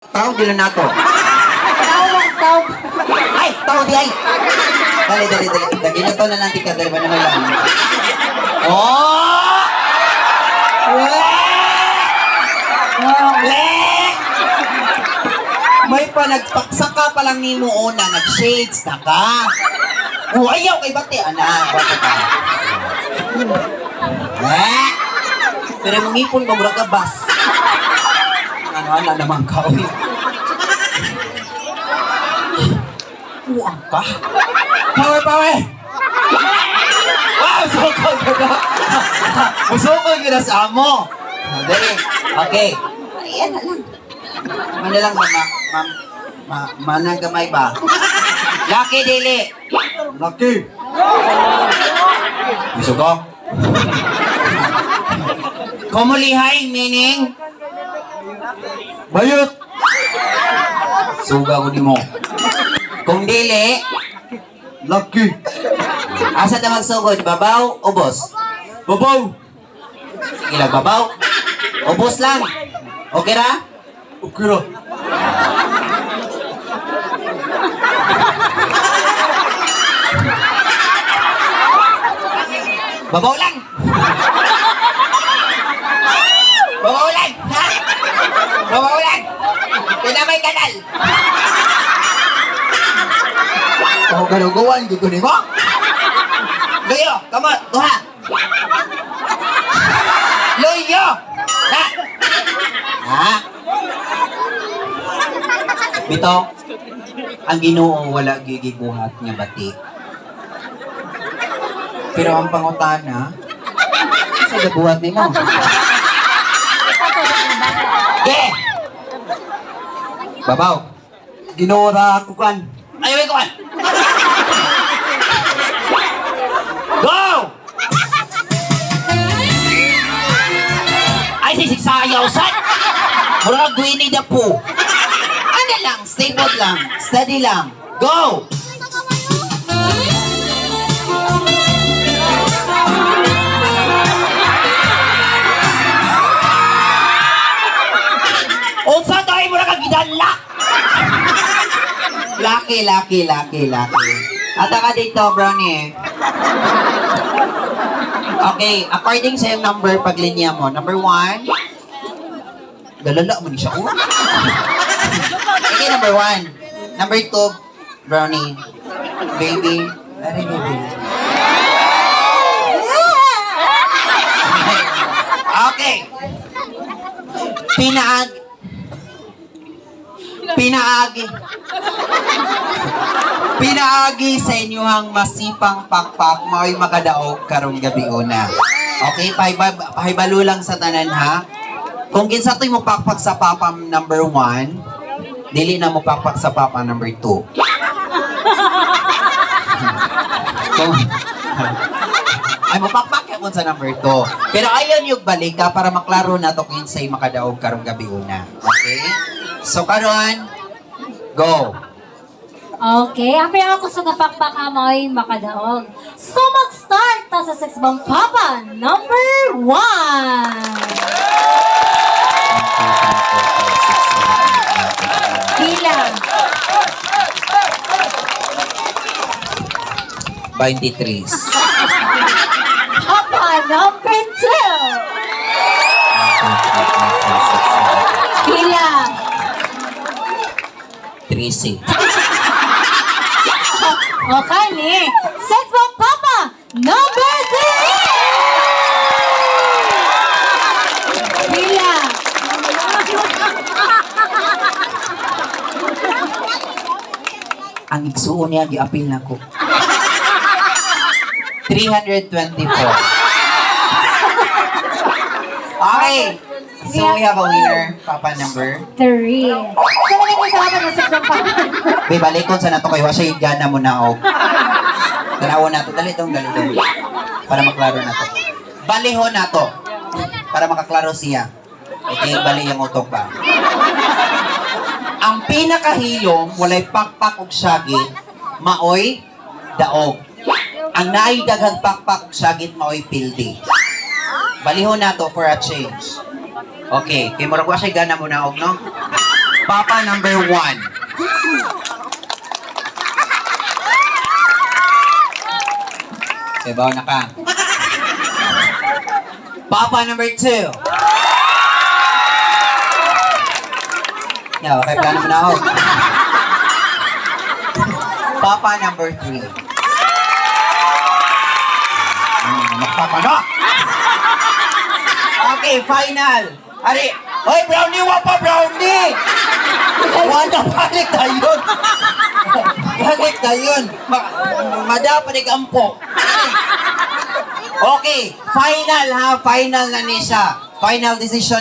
Tawag dila nato. Tawag, tawag. Ay, tawag di ay. Dali, dali, dali. Dali na to na lang tika. Dali ba naman lang. Oh! Weh! Weh! May pa nagpaksa ka pa lang nimo una, nag-shades na ka. Oh, ayaw kay bati ana, bati ka. Weh! Pero mong ipon ba mura ka bas. Ano ana naman ka oy. Uang ka? Power, power! Wow, sukol ka na! Musukol ka na sa amo! Dali. Okay. Ayan na lang. Mana lang ba, ma, ma, ma, mana gamay ba? Laki, dili! Laki! Gusto ko? Kumulihay, meaning? Bayot! Suga ko di mo. Kung dili, Lucky. Asa ta magsugod? Babaw, ubos? Babaw. Sige lang, babaw. Ubos lang. Okay ra? Okay ra. Babaw lang. Babaw lang. Ha? Babaw lang. Pinamay kanal. Oh, ganuguan, gugunin mo. Luyo, kamot, duha. Luyo! Ha? Ha? Bito, ang Ginoo wala gigiguhat nga bati. Pero ang pangutana, sa gabuhat nimo. Ge! Babaw. Ginoo ra ako kan. Ay, wait, kuan. Go! Ay, sisiksayaw, san? Murag Winnie the Pooh. Ano lang, stable lang, steady lang. Go! Unsa tayo mo na kagidala? Lucky, lucky, lucky, lucky. Ata ka dito, Brownie. Okay, according sa yung number paglinya mo, number 1. Galala mo ni siya. Oh. Okay, number 1. Number 2, Brownie. Baby. Very baby. Okay. Pinaag... Pinaagi. Pinaagi sa inyuhang masipang pakpak mao'y makadaog karong gabi una. Okay, pahibalo lang sa tanan ha. Kung kinsa to'y mo pakpak sa papa number 1, dili na mo pakpak sa papa number 2. Kung, ay mapakpak yakon sa number 2. Pero ayon yung balik ka para maklaro na to kinsay makadaog karong gabi una. Okay? So karon, go. Okay, ang pinakakusog na pakpak amoy makadaog. So mag-start ta sa Sex Bomb Papa number 1. Bilang. 23. Papa number 2. Bilang. 13. Okay ni. Sex Bomb Papa number 3. Bilang. Ang igsuon niya, giapil na ko. 324. Okay. So we have a winner, Papa number. 3. So maraming salamat sa Sex Bomb Papa. Be, balikon sa nato kayo. Siya yung gana mo na og. Tanawa na to. Dali dong, dali dong. Para maklaro na to. Balihon na to. Para makaklaro siya. Okay, bali yung utok ba? Ang pinakahilom, walay pakpak og syagit, maoy daog. Ang naay daghang pakpak og syagit, maoy pildi. Balihon na to for a change. Okay, kay murag wa siya gana mo na og, no? Papa number 1. Sabaw na ka. Papa number 2. Yeah, okay, plano mo na ako. Papa number 3. Papa na! Okay, final. Ari, oy, brownie, wa pa brownie! Wala, balik tayo. Balik tayo. Madapanig ampo. Okay, final ha, final na ni siya. Final decision.